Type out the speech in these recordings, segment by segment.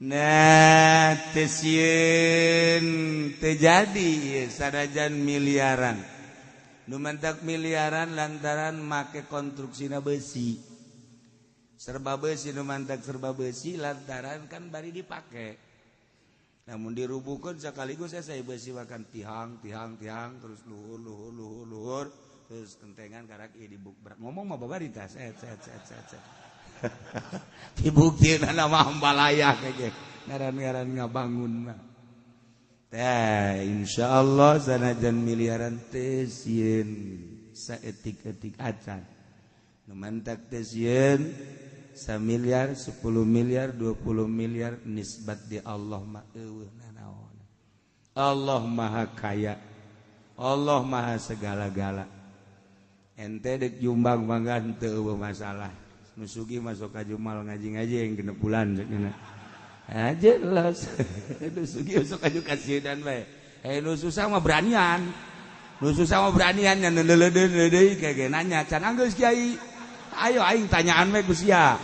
Nah teu sieun teu jadi sanajan miliaran. Nu mantak miliaran lantaran make konstruksina besi. Serba besi nu mantak serba besi lantaran kan bari dipake. Namun dirubuhkan sekaligus saya besi makan tihang tihang tihang terus luhur luhur luhur luhur terus kentengan karak ieu dibuk ngomong mah babari tah set set set set set. Dibuktiin nama ambalaya kayak ngaran-ngaran ngabangun mah. Teh insyaallah sanajan miliaran teh sieun saeutik-eutik acan. Nu mantak teh sieun 1 miliar, 10 miliar, 20 miliar nisbat di Allah mah eueuh nanaon. Allah Maha Kaya. Allah Maha segala-gala. Ente dek jumbang mangga teu eueuh masalah. Nu sugih masuk ka Jumal ngaji-ngaji yang 6 bulan cek aja jelas. Nu sugih masuk ka kasieunan bae. Eh, nu susah mah beranian. Nu susah mah beranian nya neuleudeun deui kayak nanya can anggeus kiai. Ayo aing tanyaan we ku sia.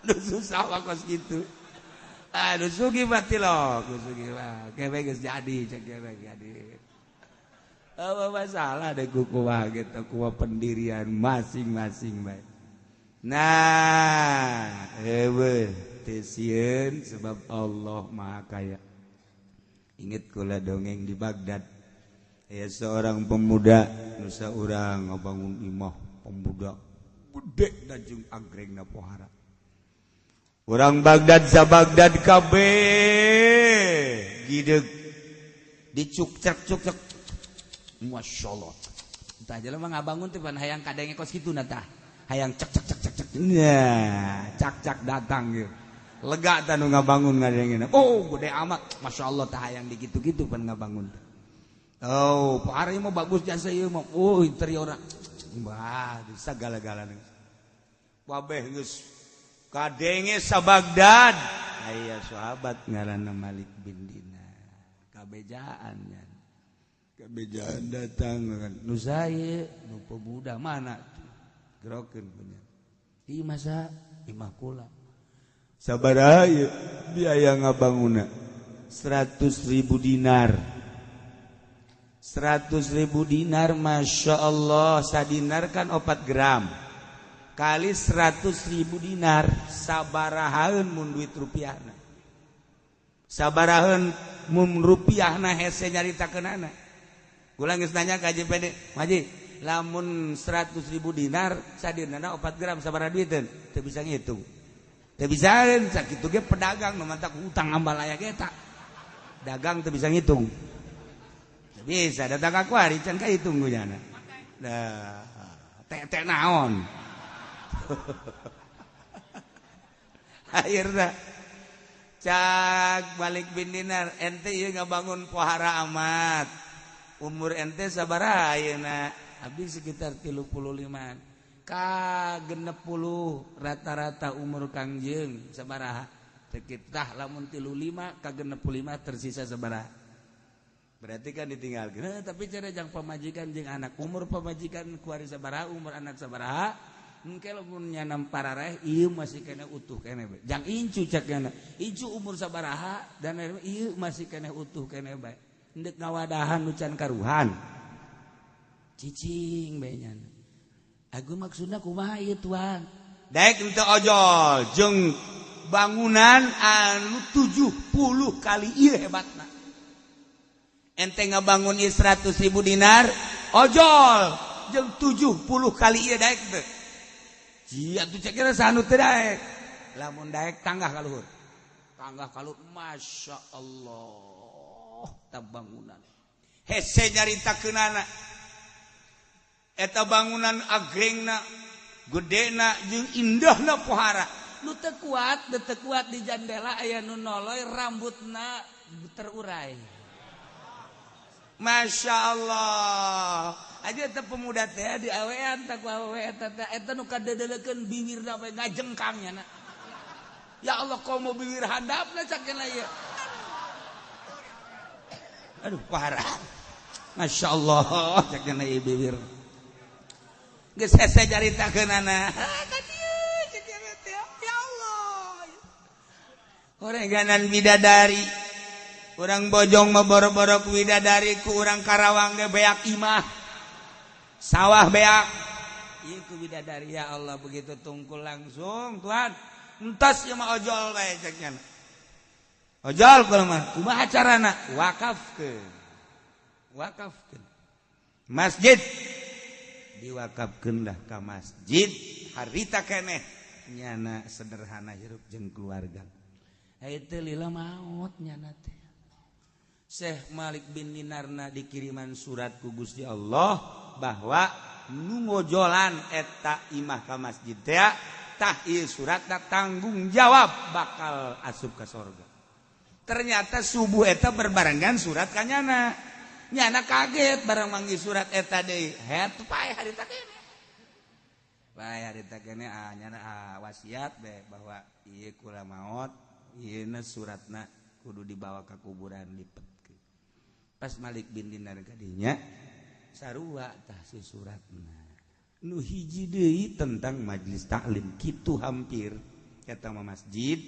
Nu susah mah kos kitu. Aduh sugih mah tilok, nu sugih mah kewe geus jadi cek kewe jadi. Apa masalah deh kukuah gitu, kuah pendirian masing-masing baik. Nah, ewe teu sieun sebab Allah Maha Kaya. Ingat kula dongeng di Baghdad. Ya seorang pemuda nusa urang ngabangun imah pemuda gede dan jeung agrengna pohara. Urang Baghdad sa Baghdad kabeh gideg dicuk cek cuk cek. Masya Allah. Entah jelema ngabangun teh pan hayang kadenge kos kitu na tah. Hayang cek cek cek cek cek. Nah, cak cak datang gitu. Lega tah nu ngabangun ngadengena. Oh, gede amat. Masya Allah tah hayang dikitu-kitu pan ngabangun. Oh, Pak Ari mah bagus jasa ieu mah. Oh, interiorna. Wah, segala-galana. Wabeh geus kadenge sa Baghdad. Aya sahabat ngaranna Malik bin Dinar. Kabejaan nya. Kabejaan datang kan. Nu saye, nu pemuda mana? Gerokeun punya. Di masa imah kula. Sabaraha ieu biaya ngabangunna? 100.000 dinar. 100.000 dinar, Masya Allah, sadinar kan 4 gram kali 100.000 dinar sabarahaeun mun duit rupiahna, sabarahaeun mun rupiahna? Hese nyaritakeunana. Kula geus nanya ka Haji Pede, "Haji, lamun 100.000 dinar sadinarna 4 gram sabaraha duiteun?" Teu bisa ngitung, teu bisaeun. Sakitu ge pedagang nu mantak hutang ambalaya ge eta dagang teu bisa ngitung. Teu bisa datang ka kuari can kahitung ku nyana. Dah teh teh naon akhirna cak Malik bin Dinar, "Ente ieu ngabangun pohara amat, umur ente sabaraha ayeuna?" "Abdi sekitar 35 ka 60." "Rata-rata umur Kangjeng sabaraha?" "Tah lamun 35 ka 65 tersisa sabaraha?" Berarti kan ditinggal. Eh, tapi cara jang pamajikan jeung anak, umur pamajikan kuari sabaraha, umur anak sabaraha? Engke lamun nyanam parareh ieu masih kena utuh keneh bae. Jang incu cek nyana. Incu umur sabaraha dan ieu masih kena utuh keneh bae. Endek ngawadahan nu can karuhan. Cicing bae nyana. Aku maksudna kumaha ieu, tuan? Daek henteu ojol jeung bangunan anu 70 kali ieu hebatna. Ente ngabangun ieu 100.000 dinar, ojol jeung 70 kali ieu daek teu? Jia tuh cek kira sanu teu daek. Lamun daek tanggah ka luhur. Tanggah ka luhur, Masya Allah, ta bangunan. Hese nyaritakeunana. Eta bangunan agrengna, gedena jeung indahna pohara. Nu teu kuat, teu kuat di jandela aya nu noloy rambutna terurai. Masya Allah. Aja eta pemuda teh di awean tak ku awewe eta teh eta nu kadedelekeun biwirna we ngajengkang nya na. Ya Allah, komo biwir handapna cak cenah ieu. Aduh, parah. Masya Allah, cak cenah ieu biwir. Geus hese caritakeunana. Ka dieu cek teh. Ya Allah. Horeganan bidadari. Urang Bojong mah boro-boro ku bidadari, ku urang Karawang ge beak imah. Sawah beak. Ieu ku bidadari ya Allah begitu tungkul langsung Tuhan. Entos ieu mah ojol bae cek nya. Ojol kula mah. Kumaha carana? Wakafkeun. Wakafkeun. Masjid diwakafkeun lah ka masjid harita keneh nyana sederhana hirup jeung keluarga. Eta lila maot nyana teh. Syekh Malik bin Dinarna dikiriman surat ku Gusti Allah bahwa nu ngojolan eta imah ka masjid teh tah ieu suratna tanggung jawab bakal asup ka sorga. Ternyata subuh eta berbarengan surat ka nyana. Nyana kaget bareng manggih surat eta deui. Het pae harita keneh. Pae harita keneh ah nyana ah wasiat be bahwa ieu kula maot ieu suratna kudu dibawa ka kuburan lipetkeun. Pas Malik bin Dinar kadinya sarua tah si suratna. Nu hiji deui tentang majlis taklim kitu hampir eta mah masjid.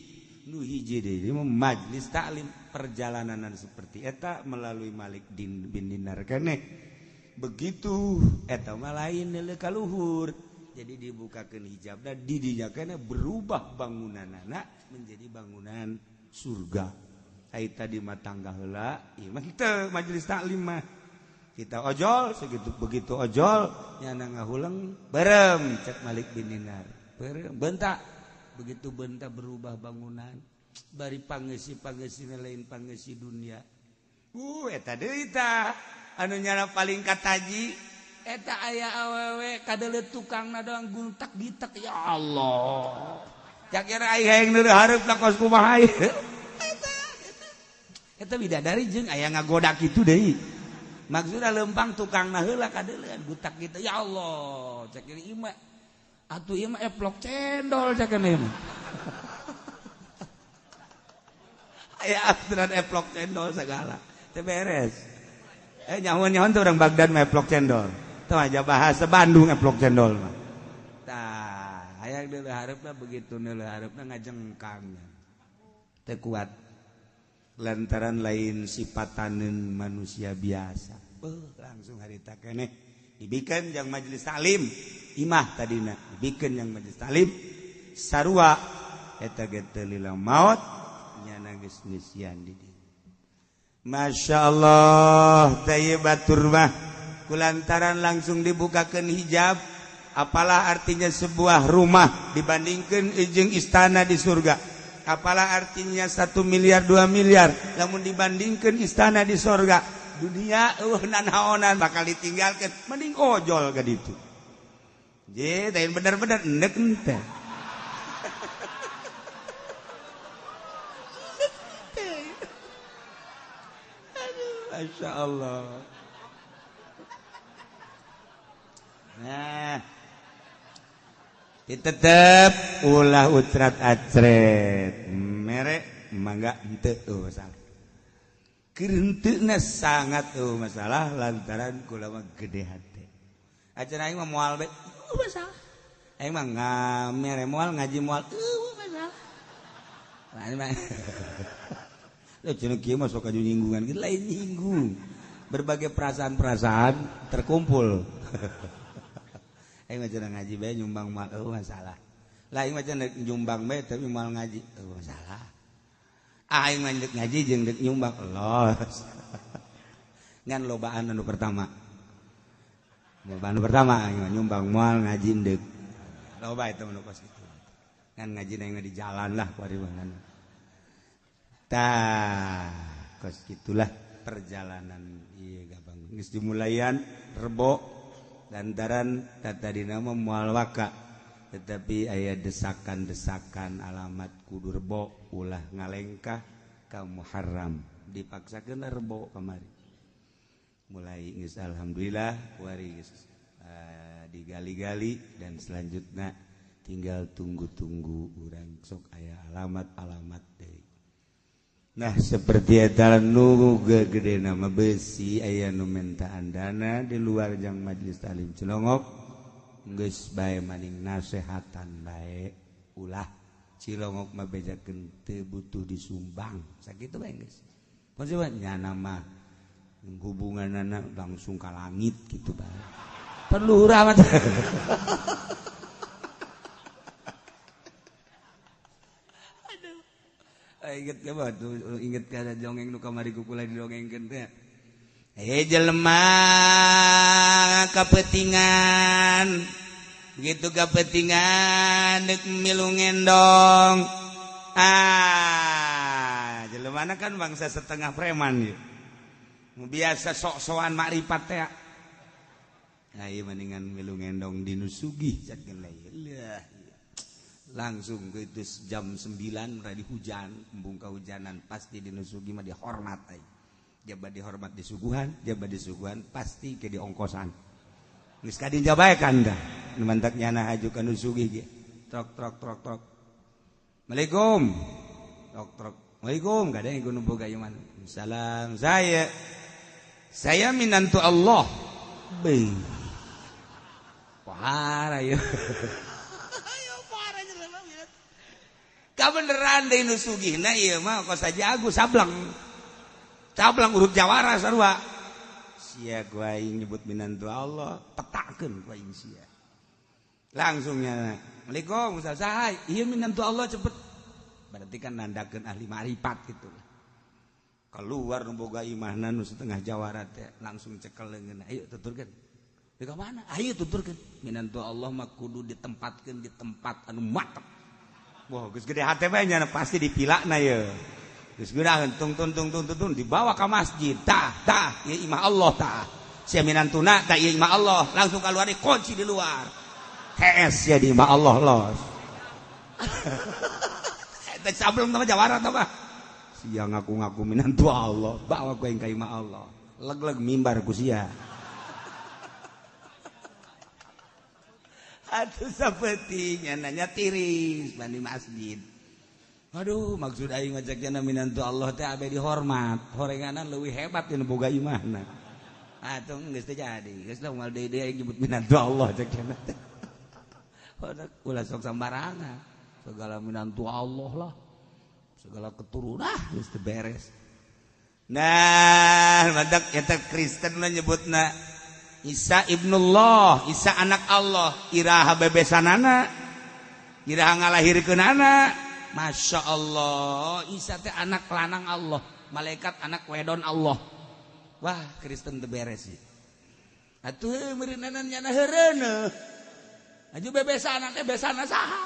Nu hiji deui majlis taklim perjalanan seperti eta melalui Malik bin Dinar keneh. Begitu eta mah lain deuleu ka luhur. Jadi dibukakeun hijab dan didinya keneh berubah bangunanana menjadi bangunan surga. Ai tadi mah tangga heula, ieu mah teu majelis taklim mah. Kita ojol segitu begitu ojol nyana ngahuleng berem cek Malik bin Dinar. Berem bentak. Begitu bentak berubah bangunan bari pangeusi-pangeusi lain pangeusi dunia. Eta deui tah anu nyana paling kataji eta aya awewe kadeuleu tukangna doang guntak gitek ya Allah. Cak kira aing hayang neuleuh hareup kos kumaha ieu. Eta bidadari jeung aya ngagoda kitu deui. Maksudna lempang tukangna heula kadeuleuan gutak kitu ya Allah. Cak kira ieu mah atuh ieu mah eplok cendol cak kena ieu mah. Aya aturan eplok cendol segala. Teu beres. Nyahoan-nyahoan tuh orang Baghdad mah eplok cendol. Teu aja bahasa Bandung eplok cendol mah. Tah, hayang deuleuh hareupna begitu deuleuh hareupna ngajengkang. Teu kuat. Lantaran lain sipataneun manusia biasa. Beuh, langsung harita keneh dibikeun jang majelis taklim. Imah tadina dibikeun jang majelis taklim. Sarua eta ge teu lila maot nyana geus ngeusian di dieu. Masya Allah teh batur mah kulantaran langsung dibukakeun hijab. Apalah artinya sebuah rumah dibandingkan jeung istana di surga. Apalah artinya 1 miliar 2 miliar namun dibandingkan istana di surga. Dunia nanaonan bakal ditinggalkan mending ojol ka ditu. Je teh bener-bener endek henteu. Aduh, Masya Allah. Nah, tetep ulah ucrat acret merek mangga henteu masalah. Keur henteuna sangat masalah lantaran kula mah gede hate. Acan aing mah moal bae masalah. Aing mah ngamere moal ngaji moal masalah. Lain mah. Leuh cenah kieu mah sok aju nyinggungan kieu lain nyinggung. Berbagai perasaan-perasaan terkumpul. Aing mah cenah ngaji bae nyumbang moal masalah. Lah aing mah cenah nyumbang bae tapi moal ngaji masalah. Aing mah deuk ngaji jeung deuk nyumbang los. Ngan lobaan anu pertama. Lobaan anu pertama aing mah nyumbang moal ngaji deuk. Loba eta mah kos kitu. Ngan ngaji aing mah di jalan lah kuari mah. Tah, kos kitulah perjalanan ieu gampang. Geus dimulayan rebo lantaran tadina mah moal waka tetapi aya desakan-desakan alamat kudu rebo ulah ngalengkah ka Muharram dipaksakeun rebo kamari mulai geus alhamdulillah kuari geus digali-gali dan selanjutnya tinggal tunggu-tunggu urang sok aya alamat-alamat deui. Nah seperti eta nu gede nama besi aya nu mentaan dana di luar jang majelis taklim Cilongok geus bae maning nasehatan bae ulah Cilongok mah bejakeun teu butuh disumbang sakitu bae geus. Maksudnya nyana mah hubunganana langsung ka langit gitu bae. Perlu amat. Aduh. Inget ka batu, inget ka dongeng nu kamari ku kula didongengkeun teh. Jelema kapetingan begitu kapetingan dek milu ngendong. Ah, jelemana kan bangsa setengah preman ieu. Biasa sok-sokan makrifat teh. Nah, ieu mendingan milu ngendong di nu sugih cak lah. Langsung ke itu jam 9 radi hujan, embung kahujanan pasti di nu sugih mah dihormat ai. Jaba dihormat di suguhan, jaba di suguhan pasti ke diongkosan. Geus ka dinya bae kan dah. Nu mantak nyana haju ka nu sugih ge. Trok trok trok trok. Assalamualaikum. Trok trok. Assalamualaikum, kadang nu boga iman. Salam saya. Saya minantu Allah. Beuh. Pohara ieu. Ayo pohara jelema minat. Kabeneran deui nu sugihna ieu mah kos saja Agus sablang. Cablang urut jawara sarua. Sia ku aing nyebut minantu Allah, petakeun ku aing sia. Langsungnya, Assalamualaikum, saha? Ieu minantu Allah cepet. Berarti kan nandakeun ahli ma'rifat gitu. Keluar nu boga imahna nu setengah jawara teh langsung cekel leungeun. Ayo tuturkeun. Di ka mana? Ayo tuturkeun. Minantu Allah mah kudu ditempatkeun di tempat anu mantep. Wah, geus gede hate bae nya pasti dipilakna ye. Geus geunaheun tung tung tung tung tung dibawa ka masjid. Tah, tah, ieu imah Allah tah. Sia minantuna tah ieu imah Allah, langsung keluar dikunci di luar. Hees sia di imah Allah los. Eta sableng tah jawara tah mah. Sia ngaku-ngaku minantu Allah, bawa ku aing ka imah Allah. Leg-leg mimbar ku sia. Atuh sapeutinya nanya tiris bani masjid. Aduh, maksud aing ngajakna minantu Allah teh abe dihormat. Horenganan leuwih hebat dina boga imahna. Atuh geus teu jadi. Geus lah moal deui aing nyebut minantu Allah cek cenah teh. Ulah sok sambarangan. Segala minantu Allah lah. Segala keturunan geus teu beres. Nah, madak eta Kristen mah nyebutna Isa ibnullah, Isa anak Allah, iraha bebesanana, iraha ngalahirkeunana. Masya Allah, Isa teh anak lanang Allah, malaikat anak wedon Allah. Wah, Kristen teu beres sih. Atuh meureunana nyana heureuneuh. Aju bebesana teh besana saha?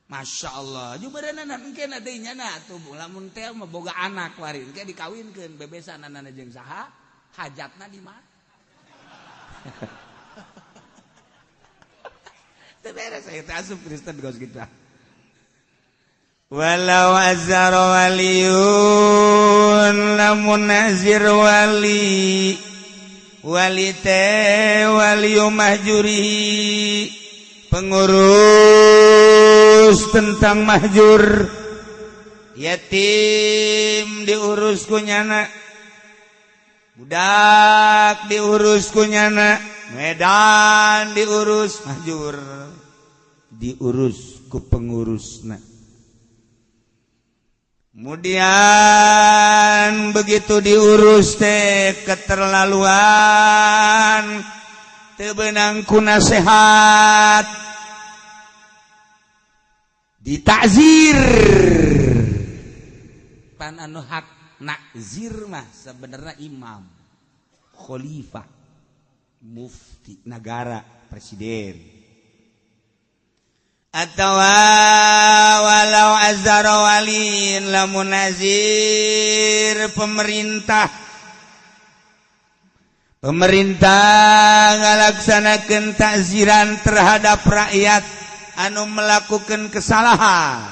Masya Allah, aju meureunana engke na deui nyana atuh lamun teh mah boga anak wari engke dikawinkeun bebesanana jeung saha? Hajatna di mana? Teu beres aya teh asup Kristen geus kitu. Walau azar waliyun lamun nazir wali wali teh waliyu mahjurihi pengurus tentang mahjur yatim diurus ku nyana budak diurus ku nyana medan diurus mahjur diurus ku pengurusna. Kemudian begitu diurus teh keterlaluan teu beunang ku nasehat ditakzir pan anu hak nakzir mah sebenarnya imam, khalifah, mufti negara, presiden. Atau walau azara walin lamun nazir pemerintah pemerintah ngalaksanakeun takziran terhadap rakyat anu melakukan kesalahan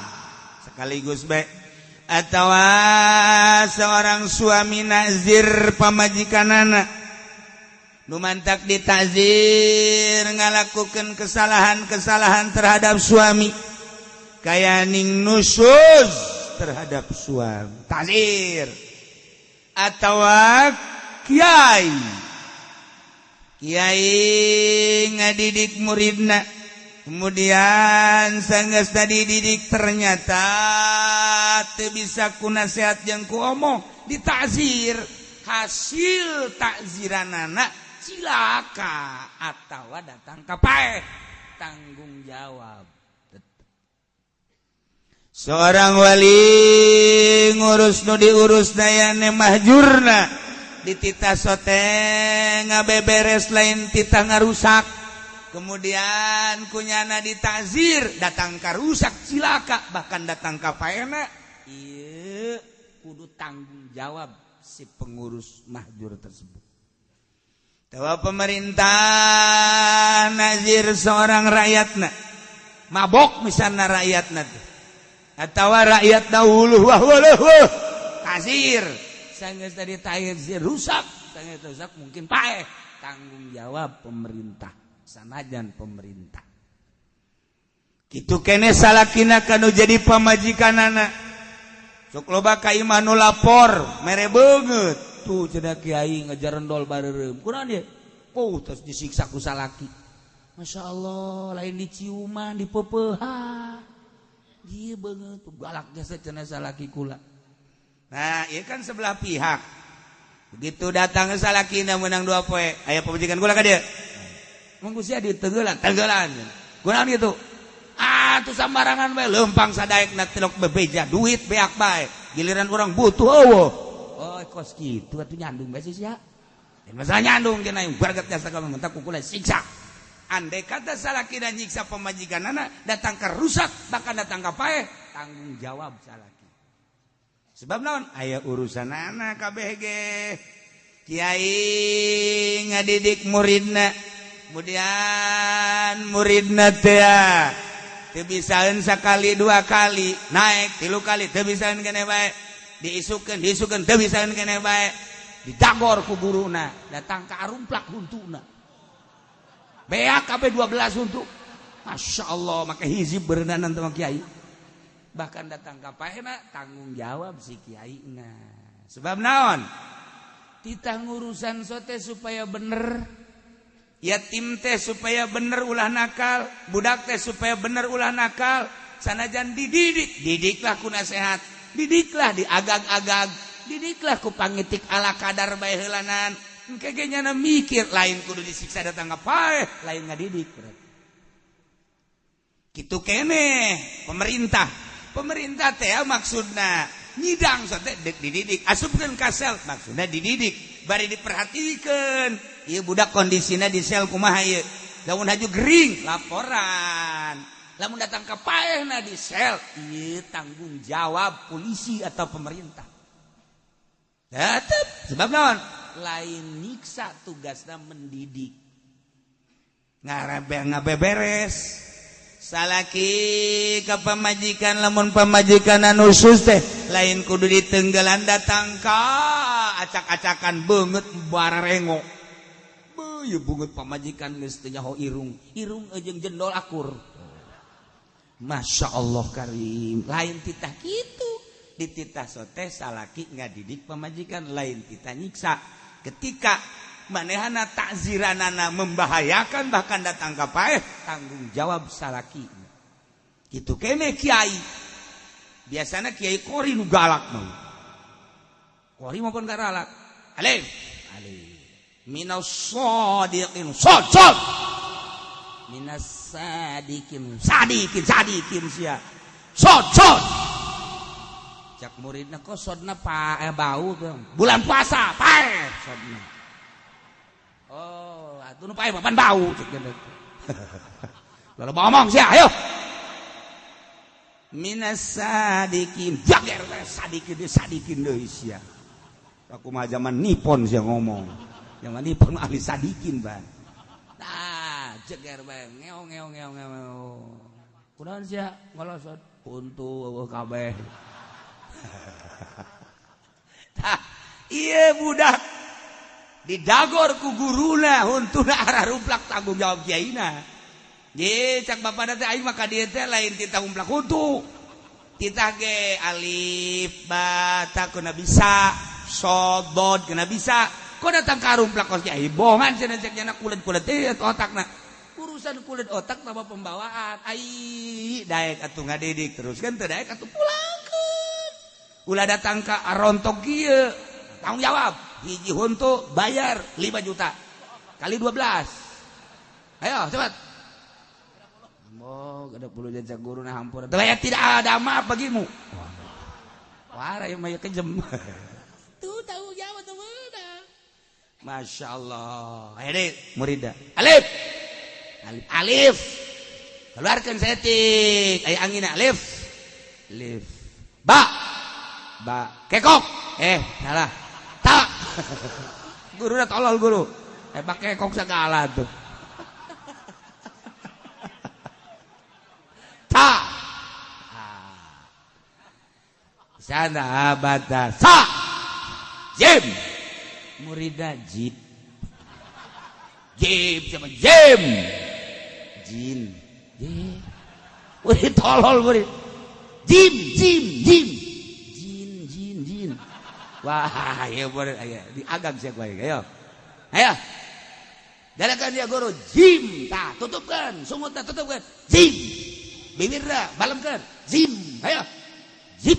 sekaligus bae atau seorang suami nazir pamajikanana nu mantak ditazir ngalakukan kesalahan-kesalahan terhadap suami kaya ning nusyuz terhadap suami tazir atau kiai kiai ngadidik muridna Kemudian sanggeus tadi didik ternyata teu bisa ku nasihat jeung ku omong, ditazir. Hasil takziranana cilaka atawa datang ka paeh, tanggung jawab. Seorang wali ngurus nu diurus dayane mahjurna, dititah sote ngabeberes, lain titah ngarusak. Kemudian kunyana ditazir, datang ka rusak, cilaka, bahkan datang ka paehna, ieu kudu tanggung jawab si pengurus mahjur tersebut. Tawa pemerintah nazir seorang rakyatna mabok misalnya, rakyatna tuh atau rakyat dahulu wah wah wah kasir, sanggeus tadi takzir rusak, sanggeus rusak mungkin paeh, tanggung jawab pemerintah, sanajan pemerintah. Kitu kene salakina kanu jadi pamajikanana. Sok loba ka imah nu lapor mere beungeut tuh, cenah kiai ngejar rendol bareureum kunaon ieu? Oh, terus disiksa ku salaki. Masya Allah, lain diciuman, dipepeuhan. Dia banget tuh galak jasa cenah salaki kula. Nah, iya kan sebelah pihak. Begitu datang ke salakina menang 2 poe, aya pamajikan kula ka dieu. Mung sia ditenggelan, tenggelan. Kunaon gitu? Ah, tuh sambarangan bae lempang sadaekna tilok bebeja duit beak bae. Giliran orang butuh eueuh. Oh, kos kitu atuh nyandung bae sia. Masalah nyandung cenah warga jasa kamu mentak ku kula siksa. Andai kata salaki dan nyiksa pemajikan anak, datang ke rusak, bahkan datang ke paeh, tanggung jawab salaki. Sebab naon? Aya urusan anak KBG. Kiai ngadidik muridna, kemudian muridna teh teu bisaeun sakali dua kali, naik tilu kali teu bisaeun keneh bae, diisukeun diisukeun teu bisaeun keneh bae, didagor ku guruna, datang ka arumplak huntuna. Beak kabeh 12 untuk. Masya Allah, maka hizib berenang sama kiai. Bahkan datang ka paehna, tanggung jawab si kiai. Nah, sebab naon? Titah ngurusan sote supaya bener, yatim teh supaya bener ulah nakal, budak teh supaya bener ulah nakal. Sanajan dididik, didiklah ku nasehat, didiklah di agag-agag, didiklah ku pangitik ala kadar bae heulanan. Engke ge nyana mikir lain kudu disiksa datang ka paeh, lain ngadidik berarti. Kitu kene pemerintah. Pemerintah teh maksudna nyidang sote dek dididik, asupkeun ka sel maksudna dididik, bari diperhatikeun. Ieu budak kondisina di sel kumaha ieu? Lamun haju gering laporan. Lamun datang ka paehna di sel, ieu tanggung jawab polisi atau pemerintah. Tetep sebab naon? Lain nyiksa, tugasna mendidik. Ngarabe ngabeberes salaki ka pamajikan, lamun pamajikan anu usus teh lain kudu ditenggelan, datang ka acak-acakan beungeut bararengok. Beuh, beungeut pamajikan geus teu nyaho irung, irung jeung jendol akur. Masya Allah karim, lain titah kitu. Dititah sote salaki ngadidik pamajikan, lain titah nyiksa. Ketika manehana takziranana membahayakan, bahkan datang ka paeh, tanggung jawab salaki. Gitu kene kiai. Biasanya kiai kori nu galak mah. Kori maupun galak. Alif alif minas sadiqin sod sod minas sadiqin sadiqin sadiqin sia sod sod. Cak muridna, kok sodna pa bau tuh? Bulan puasa paeh sodna. Oh, atuh nu paeh papan bau cek. Lalu ngomong sia, ayo minas sadikin jager sadikin sadikin deui sia. Aku mah zaman Nippon sia ngomong, zaman Nippon ahli sadikin ban. Nah, jeger bae ngeo ngeo ngeo ngeo. Kunaon sia ngolosot? Huntu eueuh kabeh. Tah, ieu budak didagor ku guruna, huntuna ararumplak, tanggung jawab kiaina. Ye, cak bapak teh, aing mah ka dieu teh lain titah umplak huntu. Titah ge alif ba ta kuna bisa, sod bod kena bisa. Kok datang ka rumplak kos kiai bohongan cenah, cek nyana kulit-kulit teh otakna. Urusan kulit otak tambah pembawaan. Ai daek atuh ngadidik terus kan teu daek atuh pulangkeun. Ulah datang ka rontok kieu. Tanggung jawab. Hiji huntu bayar 5 juta. Kali 12. Ayo cepat. Oh, ada puluh jajak guru nah hampura. Teu tidak ada maaf bagimu. Wah, ieu mah kejem. Tuh tanggung jawab tuh menang. Masya Allah. Ayo deh, murida. Alif. Alif. Alif. Keluarkan setik. Ayo angin alif. Alif. Ba. Ba. Kekok. Salah. Ta. Guru udah tolol guru. Pakai kekok segala tuh. Ta. Sana bata sa. Jim. Murida jib. Jib sama jim. Jin. Jim. Murid tolol murid. Jim, jim, jim. Jin, jin, jin. Wah, ya murid ayo diagag sia ku aing. Ayo. Ayo. Dalakan dia guru jim, tah tutupkeun, sungutna tutupkeun. Jim. Bibirna balemkeun. Jim. Ayo. Jip.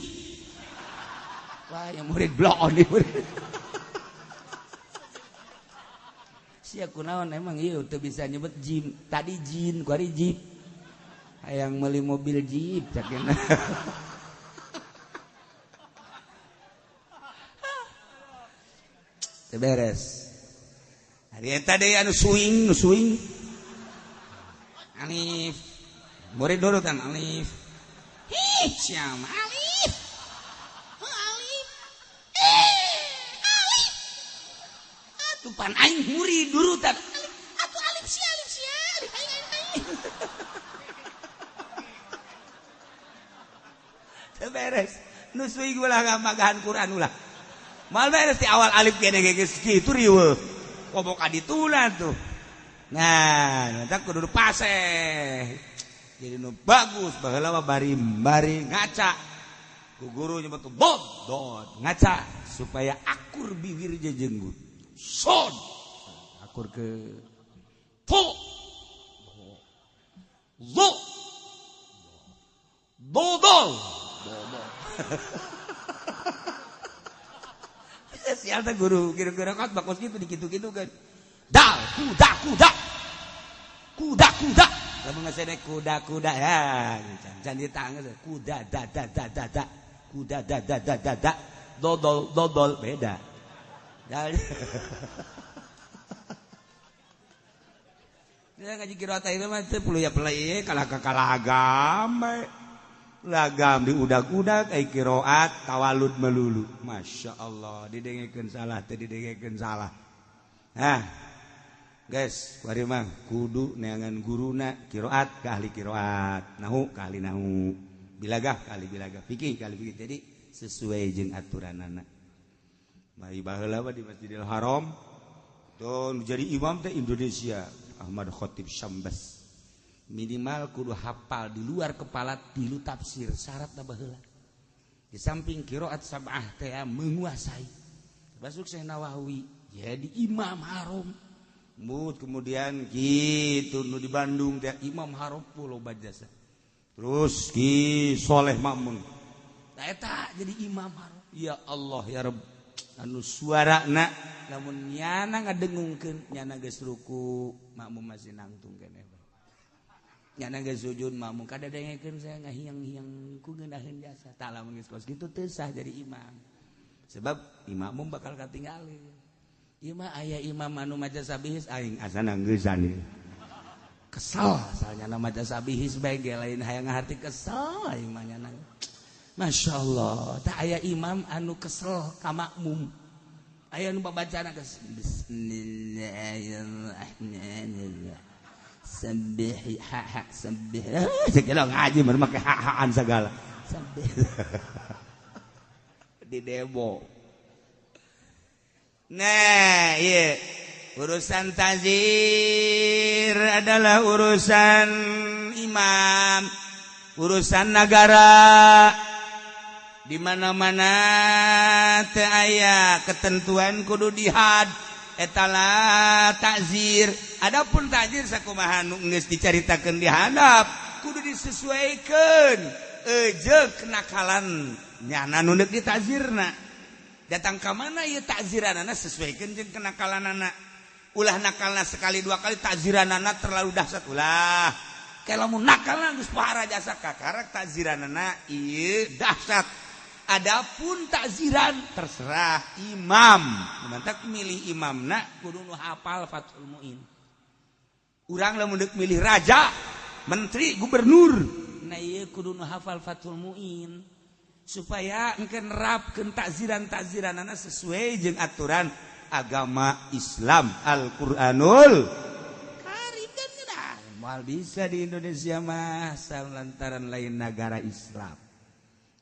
Wah, yang murid bloon nih murid. Sia kunaon emang ieu teu bisa nyebut jim. Tadi jin, ku ari jip. Hayang meuli mobil jeep cakena. Teu beres. Ari eta deui anu swing, nu swing. Alif. Murid nurutan alif. Hi, sia alif. Alif. Alif. Atuh pan aing murid nurutan. Alif. Atuh alif sia, alif sia, alif aing aing aing. Teu beres. Nu swing ulah ngamagahan Quran ulah. Mal beres di awal alif kene geus kitu riweuh. Komo ka dituna tuh. Nah, nanti kudu paseh. Jadi nu bagus baheula mah bari bari ngaca. Ku guru nyebut bod dot ngaca supaya akur bibir jejenggut. Sod akur ke fo zo dodol. Dodol. Sial teh guru kira-kira kan bagus gitu dikitu-kitu kan. Dal kuda kuda. Kuda kuda. Lamun ngasene kuda kuda ya, can di tangan kuda da da da da da. Kuda da da da da da. Dodol dodol beda. Dal. Dia ngaji qiraat itu mah teu perlu ya pelai kalah ka kalagam bae. Lagam diudak-udak ai qiraat tawalud melulu. Masya Allah, didengekeun salah teh didengekeun salah. Nah, guys, kuari mah kudu neangan guruna qiraat ka ahli qiraat, nahu ka ahli nahu, bilagah ka ahli bilagah, fikih ka ahli fikih. Jadi sesuai jeung aturanana. Mari baheula mah di Masjidil Haram tuh jadi imam teh Indonesia Ahmad Khatib Syambas. Minimal kudu hafal di luar kepala tilu tafsir syarat baheula. Di samping qiraat sab'ah teh menguasai. Termasuk Syekh Nawawi jadi imam haram. Mut kemudian gitu nu di Bandung teh imam haram pulau bajasa. Terus Ki Soleh Mamun. Tah eta jadi imam haram. Ya Allah ya Rabb. Anu suarana lamun nyana ngadengungkeun nyana geus ruku makmum masih nangtung keneh. Nyana geus sujud makmum kada dengekeun saya ngahiang-hiang ku ngeunaheun jasa. Tah lamun geus kos kitu teu sah jadi imam. Sebab imamum bakal katinggalin. Ieu mah aya imam anu maca sabihis aing asana geusan ieu. Kesel asalnya maca sabihis bae ge lain hayang ngaharti kesel aing mah nyana. Masya Allah, tah aya imam anu kesel ka makmum. Aya nu babacana geus bismillahirrahmanirrahim. Sabbih ha ha sabbih. Segala ngaji mah make ha-haan segala. Sabbih. Di demo. Nah, iya. Urusan tazir adalah urusan imam, urusan negara. Di mana-mana teu aya ketentuan kudu dihad. Eta lah takzir. Adapun takzir sakumaha nu geus dicaritakeun di handap kudu disesuaikan jeung kenakalan nyana nu deuk ditazirna. Datang ka mana ieu takziranana sesuaikeun jeung kenakalanana. Ulah nakalna sekali dua kali takziranana terlalu dahsyat ulah. Kayak lamun nakalna geus pohara jasa kakarak takziranana ieu dahsyat. Adapun takziran terserah imam. Mantak milih imamna kudu nu hafal Fathul Muin. Urang lamun deuk milih raja, menteri, gubernur, nah ieu kudu nu hafal Fathul Muin supaya engke nerapkeun takziran-takziranana sesuai jeung aturan agama Islam Al-Qur'anul Karim. Dan moal bisa di Indonesia mah lantaran lain negara Islam.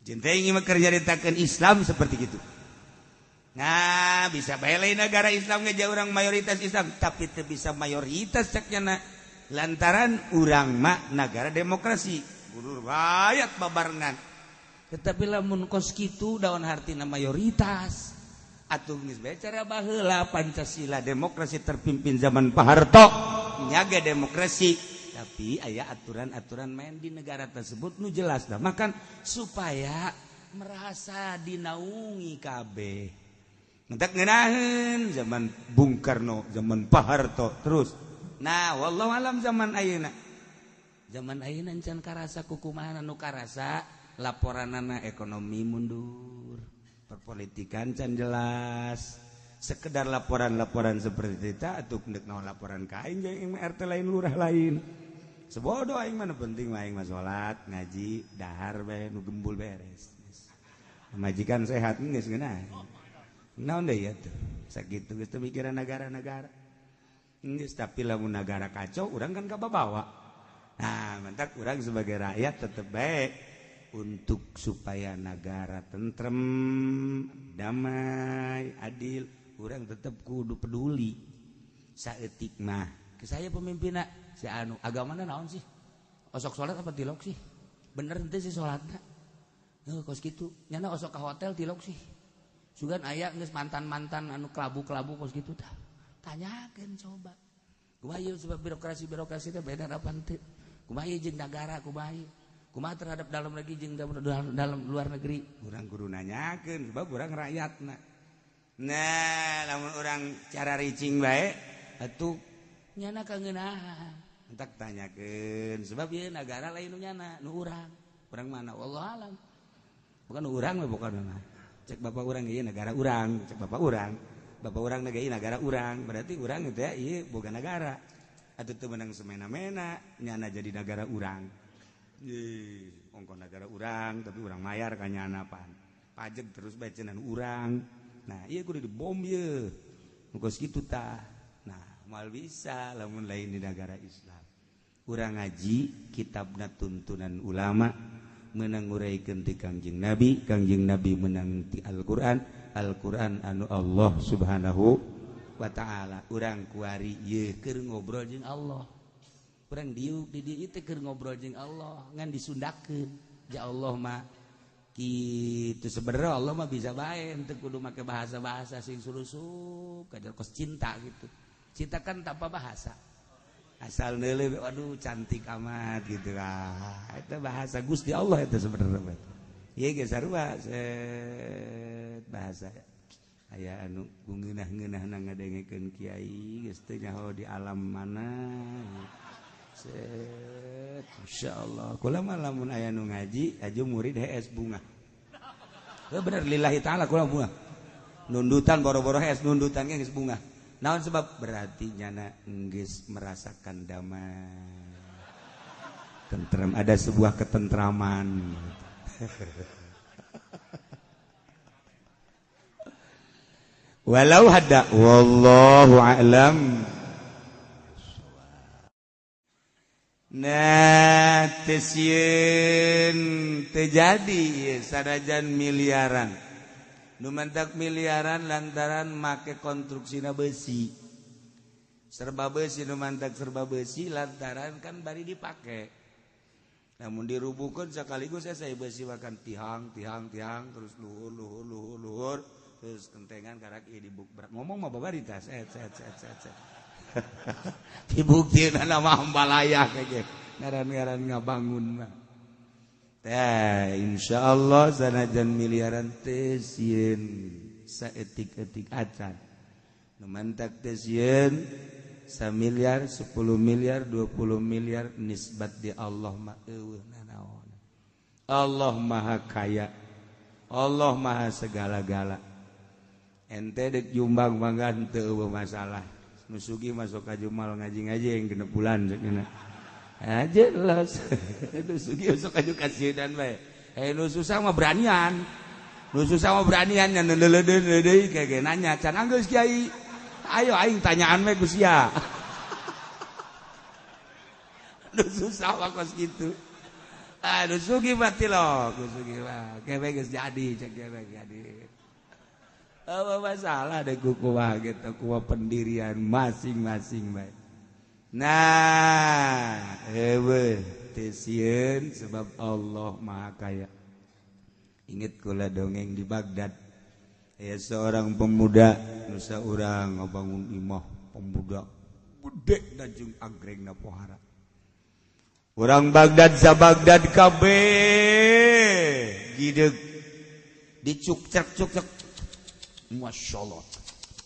Cinta ingin nyaritakeun Islam seperti gitu. Nah, bisa bae lain negara Islam ngeja orang mayoritas Islam, tapi teu bisa mayoritas cek nyana lantaran urang mah negara demokrasi. Kudu rakyat babarengan. Tetapi lamun kos kitu daun hartina mayoritas. Atuh geus bae cara baheula Pancasila demokrasi terpimpin zaman Pak Harto nyaga demokrasi. Tapi aya aturan-aturan main di negara tersebut nu jelas dah makan supaya merasa dinaungi kabeh. Mentak ngeunaheun zaman Bung Karno, zaman Pak Harto terus. Nah, wallahu alam zaman ayeuna. Zaman ayeuna encan karasa kukumaha nu karasa laporanana ekonomi mundur, perpolitikan can jelas. Sekedar laporan-laporan seperti itu atuh deuk naon laporan ka aing jeung RT lain lurah lain. Sebodoh aing mana penting mah aing mah salat, ngaji, dahar bae nu gembul beres. Majikan sehat geus ngeunah. Naon deui atuh? Sakitu geus teu mikiran negara-negara. Geus tapi lamun negara kacau urang kan kababawa. Nah, mantak urang sebagai rakyat tetep baik untuk supaya negara tentrem, damai, adil, urang tetep kudu peduli. Saeutik mah, ke saya pemimpinna si anu agamana naon sih? Osok salat apa tilok sih? Bener henteu sih salatna? Heuh kos kitu. Nyana osok ka hotel tilok sih. Sugan aya geus mantan-mantan anu kelabu-kelabu kos kitu tah. Tanyakeun coba. Kumaha ieu sebab birokrasi-birokrasi teh beda apa henteu? Kumaha ieu jeung nagara kumaha ieu? Kumaha terhadap dalam negeri jeung dalam luar negeri? Urang kudu nanyakeun sebab urang rakyatna. Nah, lamun urang cara ricing bae atuh nyana kangeunahan. Entak tanyakeun sebab ieu nagara lain nu nyana, nu urang. Urang mana? Wallahu alam. Bukan urang mah bukan mah. Cek bapak urang ieu negara urang, cek bapak urang. Bapak urang ieu negara urang, berarti urang itu ya ieu boga negara. Atuh teu meunang semena-mena nyana jadi negara urang. Ih, ongkoh negara urang tapi urang mayar ka nyana pan. Pajak terus bae cenah urang. Nah, ieu kudu dibom ieu. Kos kitu tah. Nah, moal bisa lamun lain di negara Islam. Urang ngaji kitabna tuntunan ulama menang nguraikeun ti Kangjeng Nabi, Kangjeng Nabi menang ti Al-Qur'an, Al-Qur'an anu Allah Subhanahu wa taala. Urang kuari ieu keur ngobrol jeung Allah. Urang diuk di dieu teh keur ngobrol jeung Allah, ngan disundakeun. Ja Allah mah kitu sebenarnya Allah mah bisa bae henteu kudu make bahasa-bahasa sing sulusup kajar kos cinta gitu. Cinta kan tanpa bahasa. Asal neuleuh waduh cantik amat gitu lah. Itu bahasa Gusti Allah itu sebenarnya. Ieu ge sarua set bahasa. Aya anu ngeunah-ngeunahna ngadengekeun kiai geus teu nyaho di alam mana. Set insyaallah. Kula mah lamun aya nu ngaji aju murid hees bunga. Heuh bener lillahi taala kula bunga. Nundutan boro-boro hees nundutan ge geus bunga. Naon sebab berarti nyana geus merasakan damai. Tentrem, ada sebuah ketentraman. Walau hada wallahu a'lam. Nah, teu sieun teu jadi sanajan miliaran. Nu mantak miliaran lantaran make konstruksina besi. Serba besi nu mantak serba besi lantaran kan bari dipake. Namun dirubuhkan sekaligus saya besi makan tihang tihang tihang terus luhur luhur luhur luhur Terus entengan karak ieu dibuk ngomong mah babari tah set set set set set. Dibuktina mah ambalaya kayak ngaran-ngaran ngabangun mah. Teh insyaallah sanajan miliaran teh sieun saeutik-eutik acan. Nu mantak teh sieun 1 miliar, 10 miliar, 20 miliar nisbat di Allah mah eueuh nanaon. Allah Maha Kaya. Allah Maha segala-gala. Ente dek jumbang bangga teu eueuh masalah. Nu sugih masuk ka jumal ngaji-ngaji yang genep bulan cenah. Ah jelas. Nu sugih sok aju kasieun bae. Eh nu susah mah beranian. Nu susah mah beranian nya neuleudeun deui kayak nanya can anggeus kiai. Ayo aing tanyaan we ku sia. Nu susah mah kos kitu. Aduh sugih mah tilok, sugih mah kewe geus jadi cek kewe jadi. Apa masalah deh kumaha gitu kumaha pendirian masing-masing bae. Nah, eueuh teu sieun sebab Allah Maha Kaya. Inget kula dongeng di Baghdad. Ya seorang pemuda nusa urang ngabangun imah pemuda gede dan jeung agrengna pohara. Urang Baghdad sa Baghdad kabeh gideg dicuk cek cuk cek Masya Allah.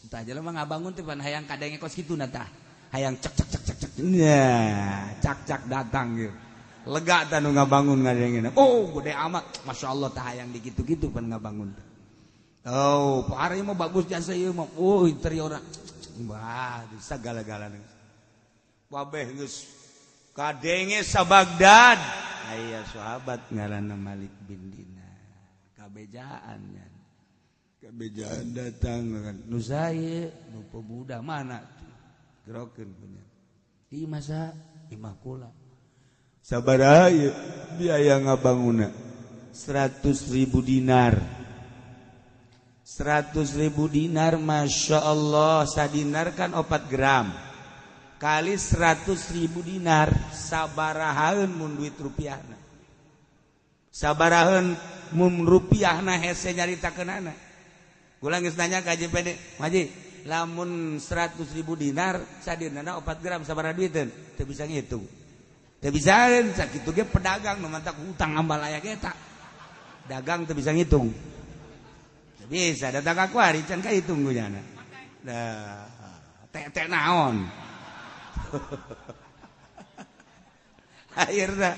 Entah jelema ngabangun teh pan hayang kadenge kos kitu na tah. Hayang cek cek cek cek cek. Nah, cak cak datang gitu. Lega tah nu ngabangun ngadengena. Oh, gede amat. Masya Allah tah hayang dikitu-kitu pan ngabangun. Oh, pohara ieu mah bagus jasa ieu mah. Oh, interiorna. Wah, segala-galana. Wabeh geus kadenge sa Baghdad. Aya sahabat ngaranna Malik bin Dinar. Kabejaan nya. Kabejaan datang nu saye nu pemuda mana gerokeun punya. Ieu masa imah kula. Sabaraha ieu biaya ngabangunna? 100.000 dinar. 100.000 dinar, Masya Allah, sadinar kan 4 gram kali 100.000 dinar sabarahaeun mun duit rupiahna, sabarahaeun mun rupiahna hese nyaritakeunana. Kula geus nanya ka Haji Pede, Haji, lamun 100.000 dinar sadinarna 4 gram sabaraha duiteun? Teu bisa ngitung, teu bisaeun. Sakitu ge pedagang nu mantak hutang ambalaya ge eta dagang teu bisa ngitung. Bisa datang aku hari can kahitung gue nyana. Dah, teh teh naon. Akhirnya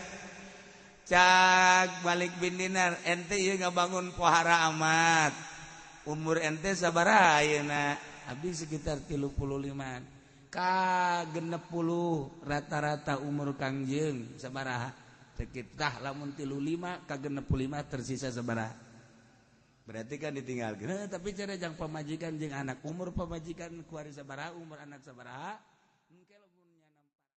cak Malik bin Dinar, ente ieu ngabangun pohara amat. Umur ente sabaraha ayeuna? Abdi sekitar 35. Ka 60 rata-rata umur Kangjeng sabaraha? Sekitar lamun 35 ka 65 tersisa sabaraha? Berarti kan ditinggalkan. Tapi cara jang pamajikan jeung anak, umur pamajikan kuari sabaraha, umur anak sabaraha. Engke